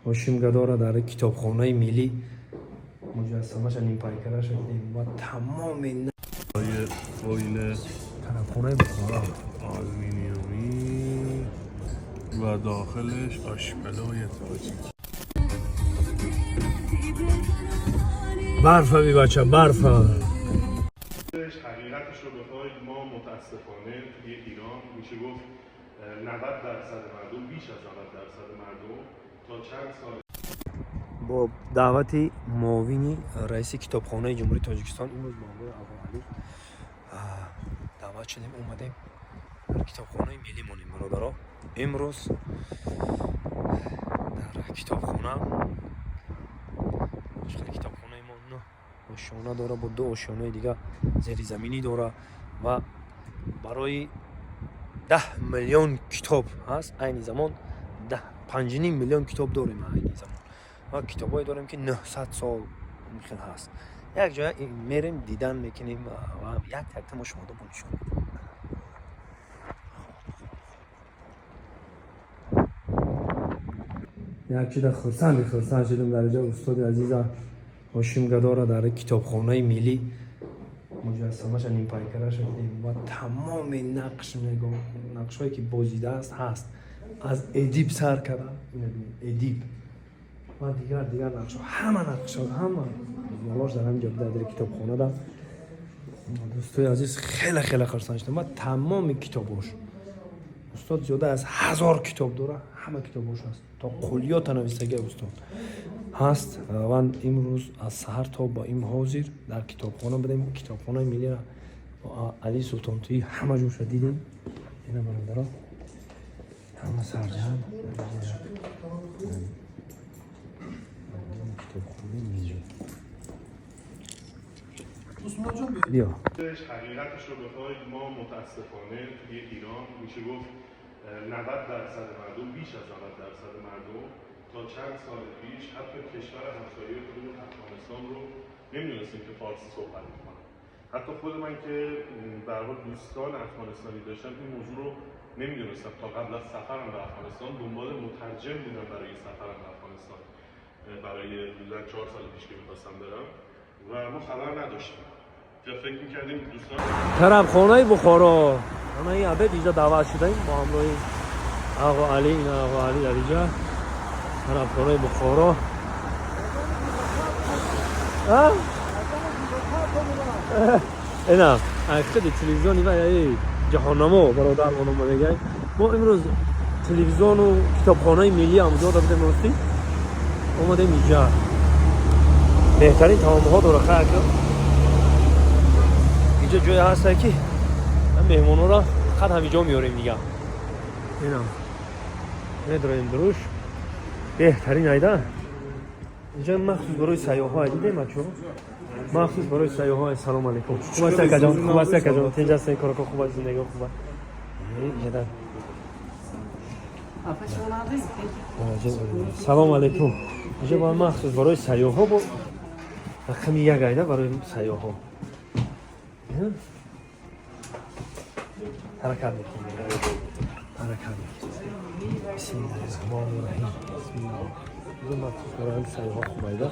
Ҳошим Гадора дар китобхонаи миллӣ муҷассамаша, нимпайкараша дидем ва тамоми فویل тарабхонаи Бухора. آلومینیومی و داخلش آشپلوی تاجیک. Барфа, бибача, барфа. حقیقتش رو بخواید، ما متاسفانه توی ایران میشه گفت 90٪ مردم، بیش از 90٪ مردم تا چند سال Бо даъвати муовини раиси китобхонаи Ҷумҳурии Тоҷикистон имрӯз бо ҳамроҳи Абуалӣ даъват шудем, омадем, дар китобхонаи миллӣ монем. Бародаро, имрӯз дар китобхона хеле, китобхонаи мо нӯҳ ошёна дора, бо ду ошёнаи дига зеризаминӣ дора ва барои 10 миллион китоб ҳаст. Айни замон 5,5 миллион китоб дорем айни замон ва китобҳое дорем, ки 900 сол хел ҳаст. Як ҷоя мерем, дидан мекунем ва як якта мо шумода бо нишон медиҳем. Як чида хурсанди, хурсанд шудем. Дар ҷо устоди азиза Ҳошим Гадора дар китобхонаи миллӣ муҷассамаша, нимпайкараша дидем ва тамоми нақш, нақшҳое ки бозидааст, ҳаст, аз Эдип сар карда, Эдип ва дигар дигар нақшҳо, ҳама нақшҳо, ҳама болош дар ҳамин ҷо дар китобхонада. Дӯстои азиз, хеле хеле хурсанд шудам ва тамоми китобош, устод зиёда аз 1000 китоб дора, ҳама китобош ҳаст, то қуллиёта навистагия устод ҳаст. Ва имрӯз аз саҳар то ба им ҳозир дар китобхона будем. Китобхонаи миллира бо Али Султонтуӣ ҳама ҷоша дидем. Ина, бародаро, ҳама сарҷам китобхонаи миллӣ. Биё. حقیقتش رو بخواید، ما متاسفانه توی ایران میشه گفت 90٪ مردم، بیش از 90٪ مردم تا چند سال پیش حتی کشور همسایه خودمون افغانستان رو نمیدونستیم که فارسی صحبت میکنن. حتی خود من که به هر حال دوستان افغانستانی داشتم، این موضوع رو نمیدونستم. تا قبل از سفرم به افغانستان دنبال مترجم بودم برای سفرم به افغانستان، برای حدودا 4 سال پیش که میخواستم برم و ما خبر نداشتیم یا فکر میکردیم دوستان Тарабхонаи Бухоро. Ҳамаи абед инҷа даъват шудаем бо ҳамроҳи Ағо Али. Ина Ағо Али дар инҷа, тарабхонаи Бухоро. А? Ина худи телевизиони ва ҷаҳоннамо бародар онома мегӯяд. Мо имрӯз телевизиону китобхонаи миллӣ ҳамҷо будем. Ростӣ, омадем инҷа, беҳтарин таомҳо дора. Хайр, инҷо ҷое ҳаста, ки меҳмонҳоро фақат ҳаминҷо меорем дига. Инам медроем дуруш, беҳтарин айда. Инҷа махсус барои сайёҳҳо, дидем, бачо, махсус барои сайёҳҳо. Салом алейкум, хуб аст, акаҷон? Хуб аст, акаҷон? Тинҷ ҳастед? Короко хуб аст, зиндагиҳо хуб аст? Инҷа салом алейкум. Инҷа ба махсус барои сайёҳҳо, бо рақами як айда барои сайёҳҳо. Ҳаракат мекунем, ҳаракат мекунем. Бисмиллаҳи раҳмони раҳим, бисмиллаҳ. Инҷа махсус барои сайёҳҳо хуб айда.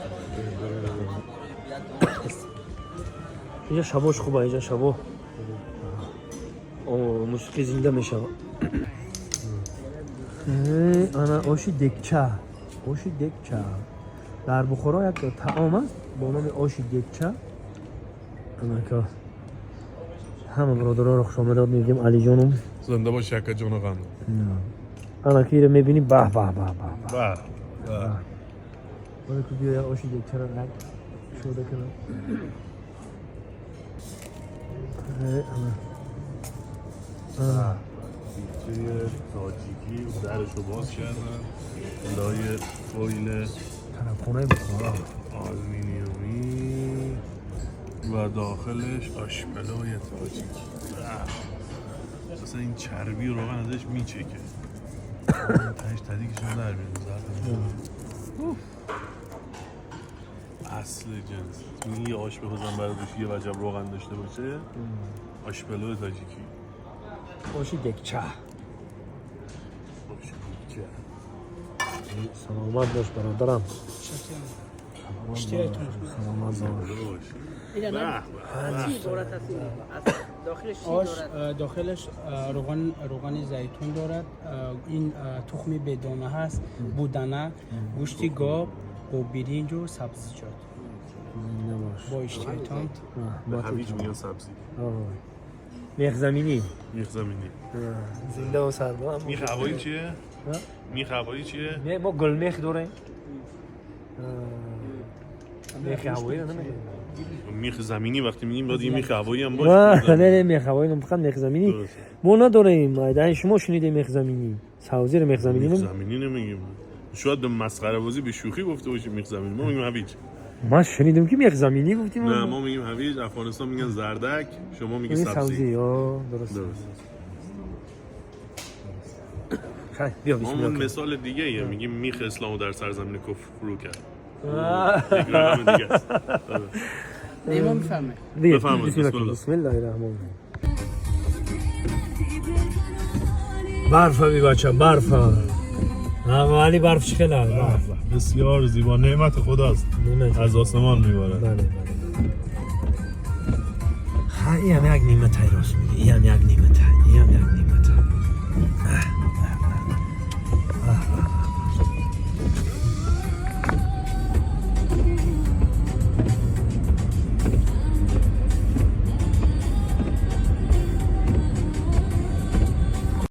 Инҷа шабош хуба, инҷа шабо мусиқӣ зинда мешавад. Ана оши декча, оши декча. Дар Бухоро як таом аст бо номи оши декча. Анака, ҳама бародароро хушомадод мегӯем, Алиҷонум. Зинда боши, акаҷону қандам. Ана ки ира мебинӣ, баҳ баҳ баҳ баҳ баҳ. Баҳ баҳ. Ку биёя, оши декчаро як шода кунам. Ана. تاجیکی درشو باز کردن، لای فویل тарабхонаи Бухоро. آلومینیومی و داخلش آشپلوی تاجیکی. اصلا این چربی روغن ازش میچکه، تهش تدیکش هم در میاد زرد. اصل جنس این یه آش بپزم برای یه وجب روغن داشته باشه، آشپلو تاجیکی. Оши декча. آش دیگه. Саломат бош, бародарам. اشتیاتون. Саломат бош. چی عبارت است این؟ از داخلش چی آش دارد؟ داخلش روغن زیتون دارد، این تخم بدانه هست، بودنه، گوشت گاو با برنج و سبزیجات. Зинда бош. با اشتیاتون. Раҳмат. هویج میگن سبزی. Мехзаминӣ. میخ زمینی. Зинда ва сарбаланд. میخ هوایی چیه؟ میخ هوایی چیه؟ Не, мо гулмех дорем. Мехи ҳавоиро намедонем. میخ زمینی وقتی میگیم باید یه میخ هوایی هم باشه. Не, не, мех ҳавоӣ нам, фақат мехзаминӣ. درسته. Мо надорем, дар шумо шунидем мехзаминӣ, савзиро мехзаминӣ. میخ زمینی نمیگیم، شاید به مسخره بازی به شوخی گفته باشیم میخ زمینی، ما میگیم هویج. Ман шунидем, ки мехзаминӣ гуфтим. نه، ما میگیم هویج، افغانستان میگن زردک، شما میگی Ин سبزی. савзӣ, о, дуруст. درست. Хай, биё. ما اون Бисмилла. مثال دیگه ایه، میگیم میخ اسلامو در سرزمین کفر فرو کرد، یک رقم دیگه است. آره. نیما میفهمه. بفرمایید، بسم الله. بسم الله. بسم الله الرحمن الرحیم. برفا بی بچه، برفا ولی برف چی خیلی برف. بسیار زیبا، نعمت خداست. نعمت. از آسمان میبارد. Бале, бале. Ха, иам як неъматай, рост мегӣ, иам як неъматай, иам як.